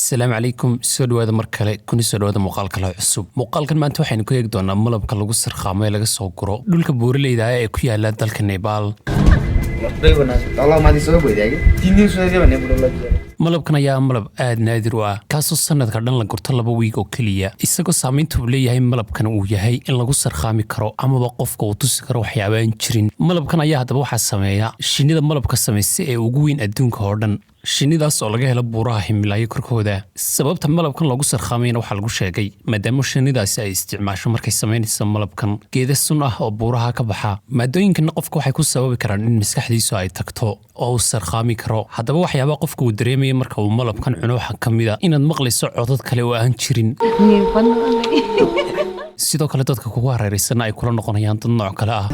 Asalaamu calaykum, soo dhawaada mar kale, kuna soo dhawaada muuqaal kale cusub. Muuqaalkan maanta waxaynu ku eegi doonaa malabka lagu sarqaamo ee laga soo guro dhulka buuraleyda ah ee ku yaala dalka Nebaal. लट्टै बनाएको तल माथि सबै भइदियो कि 3 दिन सुनेको भन्ने बुढोलाई बिचरा। Malabkan ayaa malab aad naadir u ah, kaasoo sanadka dhan la gurto 2 wiig oo keliya, isagoo saamaynta uu leeyahay malabkan uu yahay in lagu sarqaami karo amaba qofka uu tusi karo waxyaaba aan jirin. Malabkan ayaa haddaba waxaa sameeya shinnida malabka samaysa ee ugu weyn adduunka oo dhan, shinnidaas oo laga helo buuraha Himilaayo korkooda. Sababta malabkan loogu sarqaamayna waxaa lagu sheegay maadaama shinnidaasi ay isticmaasho markay samaynayso malabkan geeda sun ah oo buuraha ka baxa. Maadooyinkana qofka waxay ku sababi karaan in maskaxdiisu ay tagto oo uu sarqaami karo. Haddaba waxyaabaha qofka uu dareemaya marka uu malabkan cuno waxaa ka mid a inaad maqlayso codad kale oo aan jirin, sidoo kale dadka kugu hareeraysanna ay kula noqonayaan dad nooc kale ah.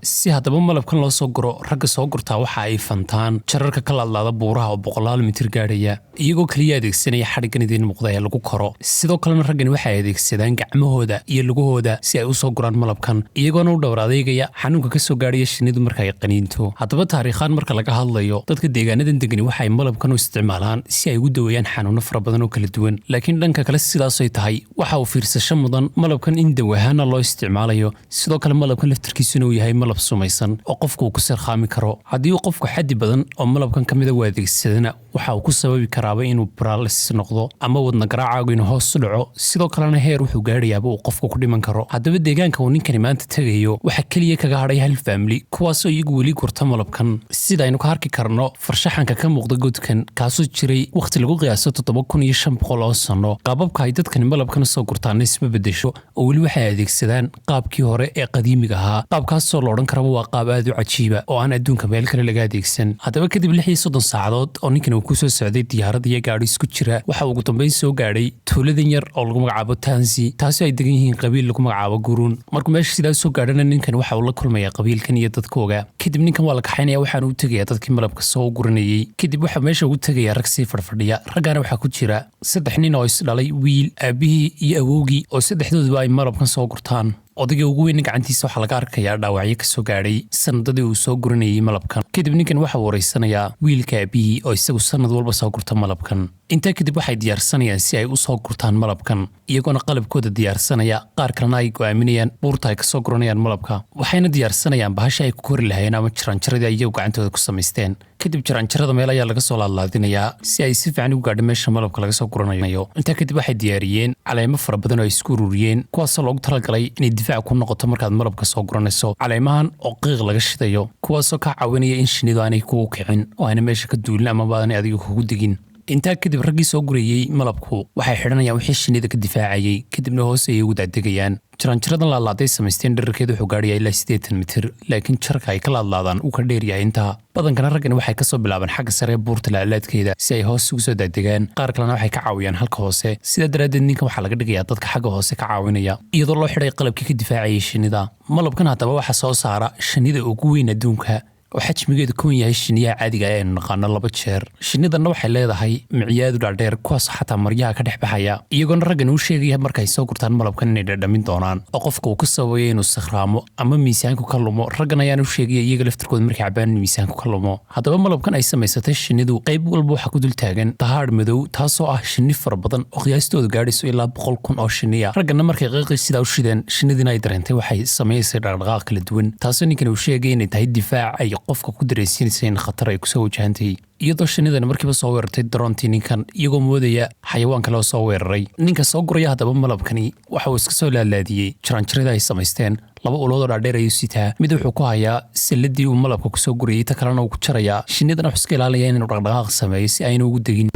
Si haddaba malabkan loo soo guro, ragga soo gurtaa waxa ay fantaan jararka ka laadlaada buuraha oo boqolaal mitir gaadhaya, iyagoo keliya adeegsanaya xadhiggan idiin muuqda ee lagu koro. Sidoo kalena raggani waxay adeegsadaan gacmahooda iyo lugahooda si ay u soo guraan malabkan, iyagoona u dhowr adeegaya xanuunka ka soo gaadhaya shinnidu marka ay qaniinto. Haddaba taariikhaan marka laga hadlayo, dadka deegaanadan degani waxay malabkan u isticmaalaan si ay ugu daweeyaan xanuuno fara badan oo kala duwan. Laakiin dhanka kale sidaasay tahay, waxa uu fiirsasho mudan malabkan in daw ahaana loo isticmaalayo, sidoo kale malabkan laftarkiisuna uu yahay malab sumaysan oo qofku uu ku sarkhaami karo. Haddii uu qofku xaddi badan oo malabkan ka mida u adeegsadana, waxa uu ku sababi karaaba inuu paralysis noqdo ama wadna garaacaagu inuu hoos u dhaco. Sidoo kalena heer wuxuu gaadhayaaba uu qofku ku dhiman karo. Haddaba deegaanka uu ninkani maanta tegayo waxaa keliya kaga hadhay hal family, kuwaasoo iyagu weli gurta malabkan, sida aynu ka arki karno farshaxanka ka muuqda godkan, kaasoo jiray wakhti lagu qiyaaso 7500 oo sanno. Qaababka ay dadkani malabkan usoo gurtaana isma beddesho, oo weli waxay adeegsadaan qaabkii hore ee qadiimiga ahaa, qaabkaasoo la odhan karaba waa qaab aad u cajiiba oo aan adduunka meel kale laga adeegsan. Haddaba kadib 36 saacadood oo ninkan uu kusoo socday diyaarad iyo gaadhi isku jira, waxa ugu dambeyn soo gaadhay tuuladan yar oo lagu magacaabo Tansi, taasi ay degan yihiin qabiil lagu magacaabo Guruun. Markuu meesha sidaa soo gaadhana, ninkan waxa uu la kulmaya qabiilkan iyo dadkooga. Kadib ninkan waa la kaxaynaya, waxaana u tegaya dadkii malabka soo guranayey. Kadib waxaa meesha ugu tegaya rag sii fadhfadhiya. Raggaana waxaa ku jira saddex nin oo isdhalay, wiil, aabihii iyo awowgii, oo saddexdooduba ay malabkan soo gurtaan. Odayga ugu weyn gacantiisa waxaa laga arkayaa dhaawacyo ka soo gaadhay sanadadii uu soo guranayay malabkan. Kadib ninkan waxa uu wareysanayaa wiilka aabihii oo isagu sanad walba soo gurta malabkan. Intaa kadib waxay diyaarsanayaan si ay u soo gurtaan malabkan, iyagoona qalabkooda diyaarsanaya, qaar kalena ay go'aaminayaan buurta ay kasoo guranayaan malabka. Waxayna diyaarsanayaan bahasha ay ku kori lahayeen ama jaranjaradii ay iyagu gacantooda ku samaysteen. Kadib jaranjarada meel ayaa laga soo laadlaadinayaa si ay si fiican ugu gaadho meesha malabka laga soo guranayo. Intaa kadib waxay diyaariyeen caleemo fara badan oo ay isku ururiyeen, kuwaasoo loogu talagalay inay difaac ku noqoto markaad malabka soo guranayso. Caleemahan oo qiiq laga shidayo, kuwaasoo ka caawinaya in shinnidu aanay kugu kicin oo aanay meesha ka duulin amaba aanay adiga kugu degin. Intaa kadib raggii soo gurayey malabku waxay xidhanayaan wixii shinnida ka difaacayay, kadibna hoos ayay ugu daadegayaan. Jaranjaradan laadlaaday samaysteen dherarkeedu wuxuu gaadhayaa ilaa 80 mitir, laakiin jarka ay ka laadlaadaan uu ka dheeryahay intaa. Badankana raggani waxay kasoo bilaabaan xagga sare ee buurta laalaadkeeda si ay hoos ugu soo daadegaan, qaar kalena waxay ka caawiyaan halka hoose. Sidaa daraaddeed ninkan waxaa laga dhigayaa dadka xagga hoose ka caawinaya, iyadoo loo xidhay qalabkii ka difaacayay shinnida. Malabkan haddaba waxaa soo saara shinnida ugu weyn adduunka, oo xajmigeedu ka wen yahay shinniyaha caadiga ah aynu naqaano laba jeer. Shinnidanna waxay leedahay miciyaadu dhaadheer, kuwaasoo xataa maryaha ka dhex baxaya, iyagoona raggan uu sheegaya markay soo gurtaan malabkan inay dhadhamin doonaan oo qofka uu ka sababayo inuu sakhraamo ama miisaanku ka lumo. Raggan ayaana u sheegaya iyaga laftirkooda markay cabaan in miisaanku ka lumo. Haddaba malabkan ay samaysatay shinnidu qayb walba waxaa ku dul taagan dahaadh madow, taasoo ah shinni fara badan oo qiyaastoodu gaadhayso ilaa 100,000 oo shinniya. Ragganna markay qiiqii sidaa u shideen, shinnidina ay dareentay, waxay samaysay dhaqdhaqaaq kala duwan, taasoo ninkan uu sheegay inay tahay difaac ay qofka ku dareensiinaysa in khatar ay kusoo wajahantay, iyadoo shinnidani markiiba soo weerartay daroontii ninkan, iyagoo moodaya xayawaan kale oo soo weeraray. Ninka soo guraya haddaba malabkani waxa uu iska soo laalaadiyey jaranjaradii ay samaysteen. Laba uloodoo dhaadheer ayuu sitaa: mid wuxuu ku hayaa salladii uu malabka kusoo gurayay, ta kalena uu ku jarayaa. Shinnidana wuxuu iska ilaalaya inuu dhaqdhaqaaq sameeyo si ayna ugu degin,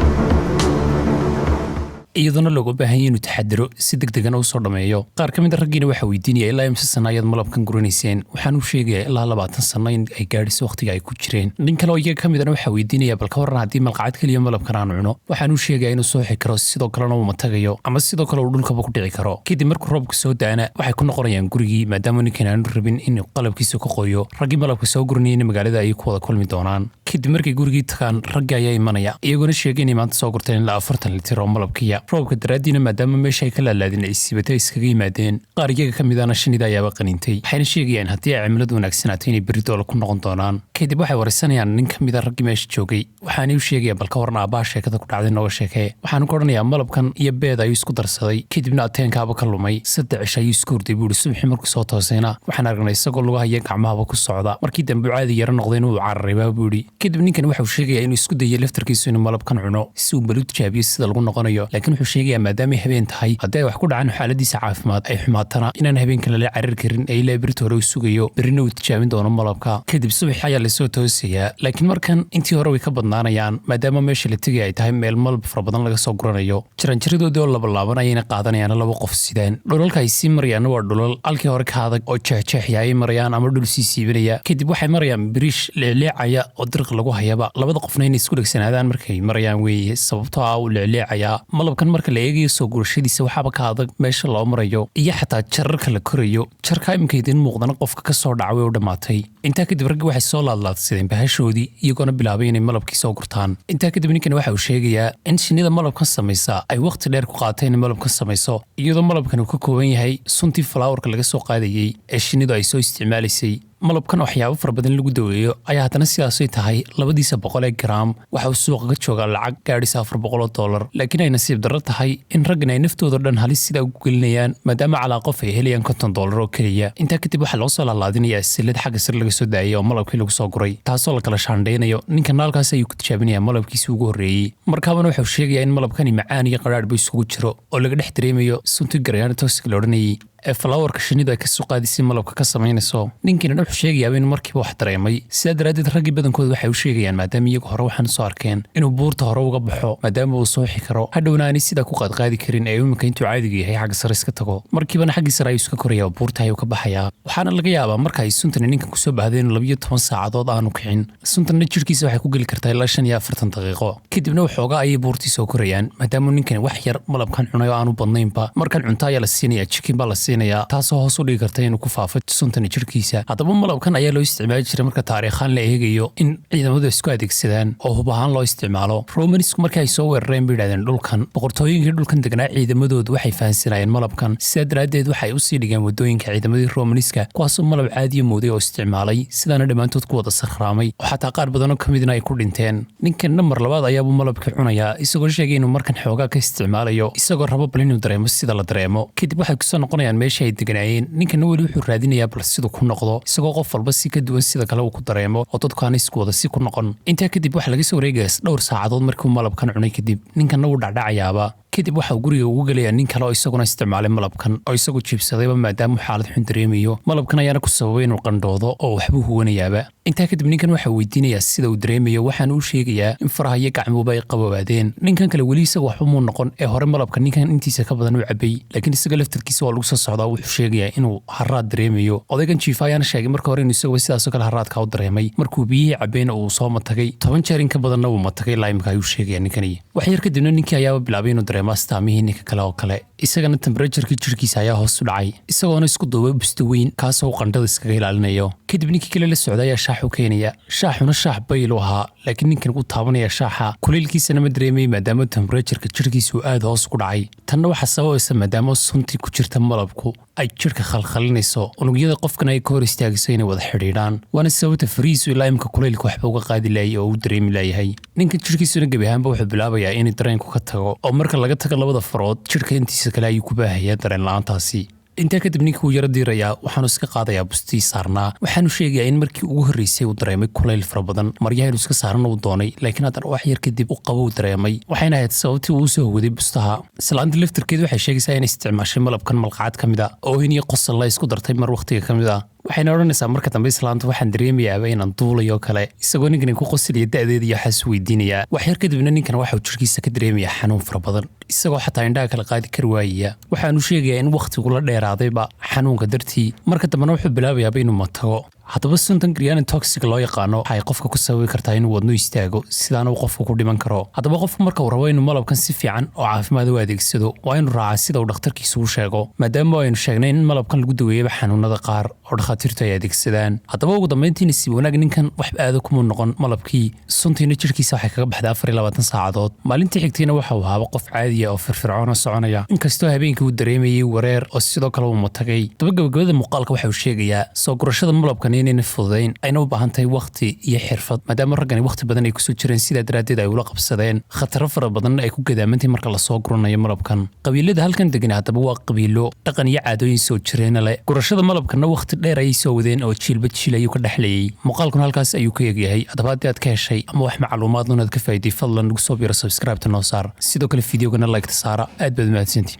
iyadoona looga baahan yahy inuu taxadiro si deg degana usoo dhammeeyo. Qaar ka mid a raggiina waxaa weydiinaya ilaa imse sanno ayaad malabkan guranayseen. Waxaan u sheegayaa ilaa 20 sanno in ay gaadhiso wakhtiga ay ku jireen. Nin kale oo iyaga ka midana waxaa weydiinaya, bal ka warran haddii malqacad keliya malabkan aan cuno? Waxaan u sheegaya inuu sooxi karo, sidoo kalena uu matagayo ama sidoo kale uu dhulkaba ku dhici karo. Kadib markuu roobka soo daana, waxay ku noqonayaan gurigii, maadaama ninkan aanu rabin inuu qalabkiisa ka qoyo. Raggii malabka soo guranayana magaalada ayay ku wada kulmi doonaan. Kadib markay gurigii tagaan, raggii ayaa imanaya, iyagoona sheegay inay maanta soo gurteen ilaa 40 litir oo malabkiya. Roobka daraaddiina, maadaama meesha ay ka laalaadeen ay sibatay iskaga yimaadeen, qaar iyaga ka mid ahna shinnida ayaaba qaniintay. Waxayna sheegayaan haddii ay cimiladu wanaagsanaato inay berri doole ku noqon doonaan. Kadib waxay waraysanayaan nin ka mid a raggii meesha joogay. Waxaanay u sheegayaan, bal ka waran aabbaha sheekada ku dhacday, nooga sheekee. Waxaanu ka odhanayaa malabkan iyo beed ayuu isku darsaday, kadibna ateenkaaba ka lumay. 3 cisho ayuu isku hurday, buu ihi. Subaxii markuu soo toosayna waxaan aragnay isagoo lugaha iyo gacmahaba ku socda. Markii dambe uu caadi yaro noqday inuu cararayba, buu yidhi. Kadib ninkan waxau sheegayaa inuu isku dayay laftarkiisu inuu malabkan cuno si uu bal u tijaabiyo sida lagu noqonayo, laakiin wuxuu sheegayaa maadaamay habeen tahay, haddii ay wax ku dhacaan, xaaladiisa caafimaad ay xumaatana, inaan habeenkan lala carari karin ee ilaa berita hore uu sugayo, berrina uu tijaabin doono malabka. Kadib subax ayaa lasoo toosayaa, laakiin markan intii hore way ka badnaanayaan, maadaama meesha la tegay ay tahay meel malab fara badan laga soo guranayo. Jaranjaradoodii oo labalaaban ayayna qaadanayaan laba qof sidaan. Dhulalka ay sii marayaanna waa dhulal halkii hore ka adag oo jeexjeexya ay marayaan ama dhul sii siibanaya. Kadib waxay marayaan biriish leecleecaya oo diriq lagu hayaba. Labada qofna inay isku dhegsanaadaan markay marayaan weeye, sababtoo ah uu leecleecayaa. Malabkan marka la eegayo soo gurashadiisa, waxaaba ka adag meesha loo marayo iyo xataa jararka la korayo. Jarka iminka idiin muuqdana qofka ka soo dhaca way u dhammaatay. Intaa kadib raggii waxay soo laadlaadsadeen bahashoodii, iyagoona bilaabay inay malabkii soo gurtaan. Intaa kadib ninkan waxa uu sheegayaa in shinnida malabkan samaysa ay wakhti dheer ku qaatay inay malabkan samayso, iyadoo malabkan uu ka kooban yahay suntii flowerka laga soo qaadayey ee shinnidu ay soo isticmaalaysay. Malabkan waxyaabo fara badan lagu daweeyo ayaa haddana sidaasay tahay labadiisa 100 ee garaam waxa uu suuqa ka joogaa lacag gaadhisa $400, laakiin ay nasiib darro tahay in raggan ay naftooda dhan halis sidaa ugu gelinayaan, maadaama calaa qof ay helayaan $50 oo keliya. Intaa kadib waxaa loo soo laalaadinayaa silad xagga sare laga soo daayay oo malabkii lagu soo guray, taasoo la kala shaandhaynayo. Ninkan halkaas ayuu ku tijaabinayaa malabkiisii ugu horreeyey. Markaabana wuxuu sheegayaa in malabkani macaan iyo qadhaadhba isugu jiro, oo laga dhex dareemayo suntii grayanotoxin la odhanayay ee flowerka shinnidu ay kasoo qaadisay malabka ka samaynayso. Ninkiina wuxuu sheegayaaba inuu markiiba wax dareemay. Sidaa daraaddeed raggii badankooda waxay u sheegayaan, maadaama iyagu hore waxaan soo arkeen, inuu buurta hore uga baxo, maadaama uu sooxi karo, hadhowna aanay sidaa ku qaadqaadi karin ee iminka intuu caadiga yahay xagga sare iska tago. Markiibana xaggii sare ayuu iska koraya oo buurta ayuu ka baxayaa. Waxaana laga yaabaa marka ay suntani ninkan kusoo bahdeen 12 saacadood aanu kicin. Suntanna jirkiisa waxay ku geli kartaa ilaa 45 daqiiqo. Kadibna waxoogaa ayay buurtii soo korayaan, maadaama ninkani wax yar malabkan cunay oo aanu badnaynba. Markan cunto ayaa la siinayaa, chicken baa la siinayaa, taasoo hoos u dhigi karta inuu ku faafo suntani jirkiisa. Haddaba malabkan ayaa loo isticmaali jiray, marka taariikhaan la eegayo, in ciidamadu isku adeegsadaan oo hub ahaan loo isticmaalo. Romanisku markii ay soo weerareen, bay yidhahdeen, dhulkan boqortooyinkii dhulkan degnaa ciidamadoodu waxay fahansanayeen malabkan. Sidaa daraaddeed waxay usii dhigeen waddooyinka ciidamadii Romaniska, kuwaasoo malab caadiya mooday oo isticmaalay, sidaana dhammaantood ku wada sakhraamay, oo xataa qaar badanoo ka midna ay ku dhinteen. Ninkan namar labaad ayaabuu malabkii cunayaa, isagoo sheegay inuu markan xoogaa ka isticmaalayo, isagoo rabo bal inuu dareemo sida la dareemo. Kadib waxay kusoo noqonayaan meeshii ay deganaayeen. Ninkanna weli wuxuu raadinayaa bal siduu ku noqdo, isagoo qof walba si ka duwan sida kale uu ku dareemo, oo dadku aan isku wada si ku noqon. Intaa kadib waxaa laga soo wareegayaa dhowr saacadood markii uu malabkan cunay kadib. Ninkanna wuu dhacdhacayaaba. Kadib waxa uu guriga ugu gelayaa nin kale oo isaguna isticmaalay malabkan, oo isagu jiibsadayba, maadaamuu xaalad xun dareemayo. Malabkan ayaana ku sababay inuu qandhoodo oo waxbuu huwanayaaba. Intaa kadib ninkan waxa weydiinayaa sida uu dareemayo, waxaana u sheegayaa in faraha iyo gacmuuba ay qabowaadeen. Ninkan kale weli isaga waxba muu noqon ee hore malabka ninkan intiisa ka badan u cabay, laakiin isaga laftarkiisa waa lagu soo socdaa. Wuxuu sheegayaa inuu haraad dareemayo. Odaygan jiifa ayaana sheegay marka hore inuu isaguba sidaasoo kale haraadka u dareemay, markuu biyihii cabeyna uu soo matagay. 10 jeer in ka badanna uu matagay ilaa imika, ayuu sheegaya ninkani. Wax yar kadibna ninkii ayaaba bilaabay inuu dareemo astaamihii ninka kale oo kale. Isagana temperatureki jirkiisa ayaa hoos u dhacay, isagoona isku duubay busto weyn, kaasoo uu qandhada iskaga ilaalinayo. Kadib ninkii kale la socday ayaa shaax u keenaya. Shaaxuna shaax baylu ahaa, laakiin ninkan wuu taabanaya shaaxa, kuleylkiisana ma dareemay, maadaama temperatureka jirkiisa uu aad hoos ugu dhacay. Tanna waxaa sababaysa maadaama suntii ku jirta malabku ay jirka khalkhalinayso, unugyada qofkan ay ka hor istaagayso inay wada xidhiidhaan. Waana sababta fariisu ilaa imka kulaylka waxba uga qaadi laayay oo uu dareemi laayahay. Ninkan jirkiisuna gebi ahaanba wuxuu bilaabayaa inuu dareenku ka tago, oo marka laga tago labada farood, jirka intiisa kale ayuu ku baahayaa dareen la-aantaasi. Intaa kadib ninka wuu yaro diirayaa, waxaanu iska qaadayaa bustii saarnaa. Waxaanu sheegayaa in markii ugu horreysay uu dareemay kulayl fara badan, maryaha inuu iska saaran uu doonay, laakiin haddana wax yar kadib u qabow dareemay. Waxayna ahayd sababtii uu usoo howaday bustaha. Islaanta laftirkeed waxay sheegaysaa inay isticmaashay malabkan malqacad ka mid a, oo hin iyo qosol la isku dartay mar wakhtiga ka mid ah. Waxayna odhanaysaa marka dambe islaanta, waxaan dareemayaaba inaan duulayo kale, isagoo ninkani ku qosilaya da'deeda iyo waxaas weydiinayaa. Wax yar kadibna ninkan waxauu jirkiisa ka dareemayaa xanuun fara badan, isagoo xataa indhaha kala qaadi kari waayaya. Waxaanu sheegayaa in wakhtigu la dheeraadayba xanuunka dartii. Marka dambena wuxuu bilaabayaaba inuu matago. Haddaba suntan grayanotoxic loo yaqaano waxay qofka ku sababi kartaa inuu wadnu istaago, sidaana uu qofku ku dhiman karo. Haddaba qofku marka uu rabo inuu malabkan si fiican oo caafimaad u adeegsado, waa inuu raacaa sida uu dhakhtarkiisu u sheego, maadaama aynu sheegnay in malabkan lagu daweeyaba xanuunada qaar oo dhakhaatiirtu ay adeegsadaan. Haddaba ugu dambayntii, nasiib wanaag, ninkan wax aada kuma noqon malabkii, suntiina jirkiisa waxay kaga baxday 24 saacadood. Maalintii xigtayna waxa uu ahaaba qof caadiya oo firfircoon oo soconaya, inkastoo habeenkii uu dareemayey wareer oo sidoo kale uu matagay. Haddaba gabagabada muuqaalka waxa uu sheegayaa soo gurashada malabkan inayna fududayn, ayna u baahan tahay wakhti iyo xirfad, maadaama raggani wakhti badan ay kusoo jireen, sidaa daraaddeed ay ula qabsadeen, khataro fara badan ay ku gadaamantahay marka lasoo guranayo malabkan. Qabiilada halkan degan haddaba waa qabiilo dhaqan iyo caadooyin soo jireena leh. Gurashada malabkanna wakhti dheer ayay soo wadeen oo jiilba jiil ayuu ka dhexlayey. Muuqaalkuna halkaas ayuu ka egyahay. Haddaba haddii aad ka heshay ama wax macluumaad unaad ka faa'iiday, fadlan nagu soo biro, subscribe-ta noo saar, sidoo kale fideogana like-ta saara. Aad baad mahadsantiin.